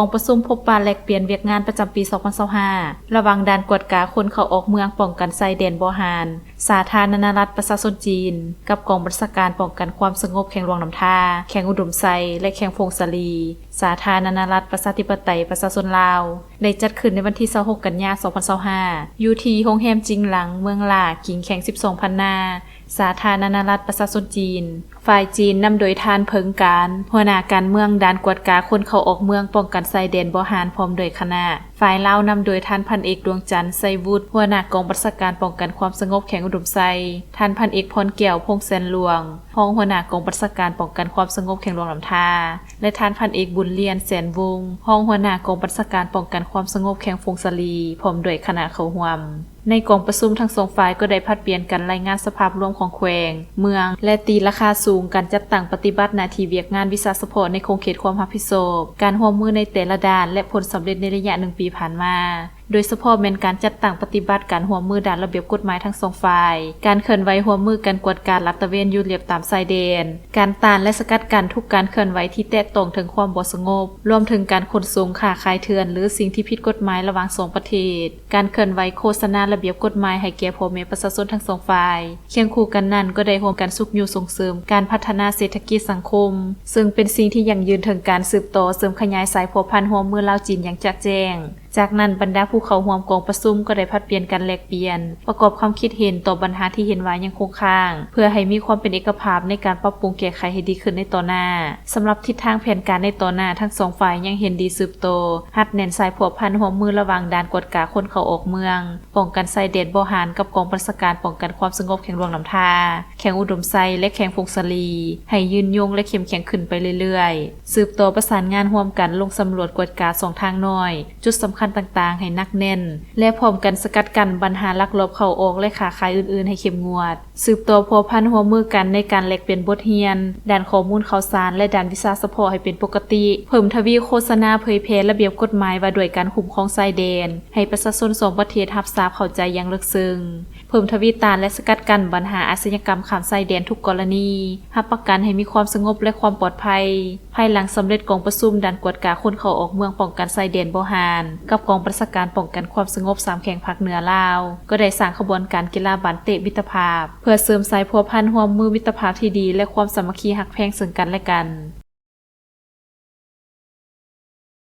ກອງປະຊຸມພົບປະແລກປ່ຽນວຽກງານປະຈຳປີສອງພັນຊາວຫ້າ ລະຫວ່າງດ່ານກວດກາຄົນເຂົ້າອອກເມືອງ ປ້ອງກັນຊາຍແດນບໍ່ຫານ ສາທາລະນະລັດປະຊາຊົນຈີນ ກັບກອງບັນຊາການປ້ອງກັນຄວາມສະຫງົບແຂວງຫຼວງນ້ຳທາ, ແຂວງອຸດົມໄຊ ແລະ ແຂວງຜົ້ງສາລີ ສາທາລະນະລັດປະຊາທິປະໄຕປະຊາຊົນລາວ ໄດ້ຈັດຂຶ້ນໃນວັນທີຊາວຫົກ ກັນຍາ ສອງພັນຊາວຫ້າ ຢູ່ທີ່ໂຮງແຮມຈິງຫຼັງ ເມືອງຫຼ້າ ກິ່ງແຂວງສິບສອງພັນນາ ສາທາລະນະລັດປະຊາຊົນຈີນ. ຝ່າຍຈີນນຳໂດຍທ່ານ ເຜິງ ການ ຫົວໜ້າການເມືອງ ດ່ານກວດກາຄົນເຂົ້າອອກເມືອງ ປ້ອງກັນຊາຍແດນບໍ່ຫານ ພ້ອມດ້ວຍຄະນະ. ຝ່າຍລາວນຳໂດຍທ່ານ ພັນເອກ ດວງຈັນ ໄຊວຸດ ຫົວໜ້າກອງບັນຊາການປ້ອງກັນຄວາມສະຫງົບແຂວງອຸດົມໄຊ, ທ່ານ ພັນເອກ ພອນແກ້ວ ພົງແສນຫຼວງ ຮອງຫົວໜ້າກອງບັນຊາການປ້ອງກັນຄວາມສະຫງົບແຂວງຫຼວງນ້ຳທາ ແລະ ທ່ານ ພັນເອກ ບຸນລຽນ ແສນວົງ ຮອງຫົວໜ້າກອງບັນຊາການປ້ອງກັນຄວາມສະຫງົບແຂວງຜົ້ງສາລີ ພ້ອມດ້ວຍຄະນະເຂົ້າຮ່ວມ. ໃນກອງປະຊຸມທັງສອງຝ່າຍກໍໄດ້ຜັດປ່ຽນກັນລາຍງານສະພາບລວມຂອງແຂວງ, ເມືອງ ແລະ ຕີລາຄາສູງການຈັດຕັ້ງປະຕິບັດໜ້າທີ່ວຽກງານວິຊາສະເພາະໃນຂົງເຂດຄວາມຮັບຜິດຊອບ, ການຮ່ວມມືໃນແຕ່ລະດ້ານ ແລະ ຜົນສຳເລັດໃນໄລຍະໜຶ່ງປີຜ່ານມາ, ໂດຍສະເພາະແມ່ນການຈັດຕັ້ງປະຕິບັດການຮ່ວມມືດ້ານລະບຽບກົດໝາຍທັງສອງຝ່າຍ, ການເຄື່ອນໄຫວຮ່ວມມືກັນກວດການລາດຕະເວນຢູ່ລຽບຕາມຊາຍແດນ, ການຕ້ານ ແລະ ສະກັດກັ້ນທຸກການເຄື່ອນໄຫວທີ່ແຕະຕ້ອງເຖິງຄວາມບໍ່ສະຫງົບ, ລວມເຖິງການຂົນສົ່ງ, ຄ້າຂາຍເຖື່ອນ ຫຼື ສິ່ງທີ່ຜິດກົດໝາຍລະຫວ່າງສອງປະເທດ. ການເຄື່ອນໄຫວໂຄສະນາລະບຽບກົດໝາຍໃຫ້ແກ່ພໍ່ແມ່ປະຊາຊົນທັງສອງຝ່າຍ. ຄຽງຄູ່ກັນນັ້ນກໍໄດ້ຮ່ວມກັນຊຸກຍູ້ສົ່ງເສີມການພັດທະນາເສດຖະກິດສັງຄົມ, ເຊິ່ງເປັນສິ່ງທີ່ຢັ້ງຢືນເຖິງການສືບຕໍ່ເສີມຂະຫຍາຍສາຍພົວພັນຮ່ວມມືລາວ-ຈີນຢ່າງຈະແຈ້ງ. ຈາກນັ້ນ, ບັນດາຜູ້ເຂົ້າຮ່ວມກອງປະຊຸມກໍໄດ້ຜັດປ່ຽນກັນແລກປ່ຽນ, ປະກອບຄວາມຄິດເຫັນຕໍ່ບັນຫາທີ່ເຫັນວ່າຍັງຄົງຄ້າງ, ເພື່ອໃຫ້ມີຄວາມເປັນເອກະພາບໃນການປັບປຸງແກ້ໄຂໃຫ້ດີຂຶ້ນໃນຕໍ່ໜ້າ. ສຳລັບທິດທາງແຜນການໃນຕໍ່ໜ້າ, ທັງສອງຝ່າຍຍັງເຫັນດີສືບຕໍ່ຮັດແໜ້ນສາຍພົວພັນຮ່ວມມືລະຫວ່າງດ່ານກວດກາຄົນເຂົ້າອອກເມືອງ, ປ້ອງກັນຊາຍແດນບໍ່ຫານ ກັບກອງບັນຊາການປ້ອງກັນຄວາມສະຫງົບແຂວງຫຼວງນ້ຳທາ, ແຂວງອຸດົມໄຊ ແລະ ແຂວງຜົ້ງສາລີ ໃຫ້ຍືນຍົງ ແລະ ເຂັ້ມແຂງຂຶ້ນໄປເລື້ອຍໆ, ສືບຕໍ່ປະສານງານຮ່ວມກັນລົງສຳຫຼວດກວດກາຊ່ອງທາງນ້ອຍ, ຈຸດສຳຄັນຕ່າງໆໃຫ້ໜັກແໜ້ນ ແລະ ພ້ອມກັນສະກັດກັ້ນບັນຫາລັກລອບເຂົ້າອອກ ແລະ ຄ້າຂາຍອື່ນໆໃຫ້ເຂັ້ມງວດ, ສືບຕໍ່ພົວພັນຮ່ວມມືກັນໃນການແລກປ່ຽນບົດຮຽນ, ດ້ານຂໍ້ມູນຂ່າວສານ ແລະ ດ້ານວິຊາສະເພາະໃຫ້ເປັນປົກກະຕິ, ເພີ່ມທະວີໂຄສະນາເຜີຍແຜ່ລະບຽບກົດໝາຍວ່າດ້ວຍການຄຸ້ມຄອງຊາຍແດນ ໃຫ້ປະຊາຊົນສອງປະເທດຮັບຊາບເຂົ້າໃຈຢ່າງເລິກເຊິ່ງ, ເພີ່ມທະວີຕ້ານ ແລະ ສະກັດກັ້ນບັນຫາອາຊະຍາກຳຂ້າມຊາຍແດນທຸກກໍລະນີ, ຮັບປະກັນໃຫ້ມີຄວາມສະຫງົບ ແລະ ຄວາມປອດໄພ. ພາຍຫຼັງສຳເລັດກອງປະຊຸມ, ດ່ານກວດກາຄົນເຂົ້າອອກເມືອງ ປ້ອງກັນຊາຍແດນບໍ່ຫານ ກັບກອງບັນຊາການປ້ອງກັນຄວາມສະຫງົບສາມແຂວງພາກເໜືອລາວ ກໍໄດ້ສ້າງຂະບວນການກິລາບານເຕະມິດຕະພາບ ເພື່ອເສີມສາຍພົວພັນຮ່ວມມືມິດຕະພາບທີ່ດີ ແລະ ຄວາມສາມັກຄີຮັກແພງເຊິ່ງກັນ ແລະ ກັນ.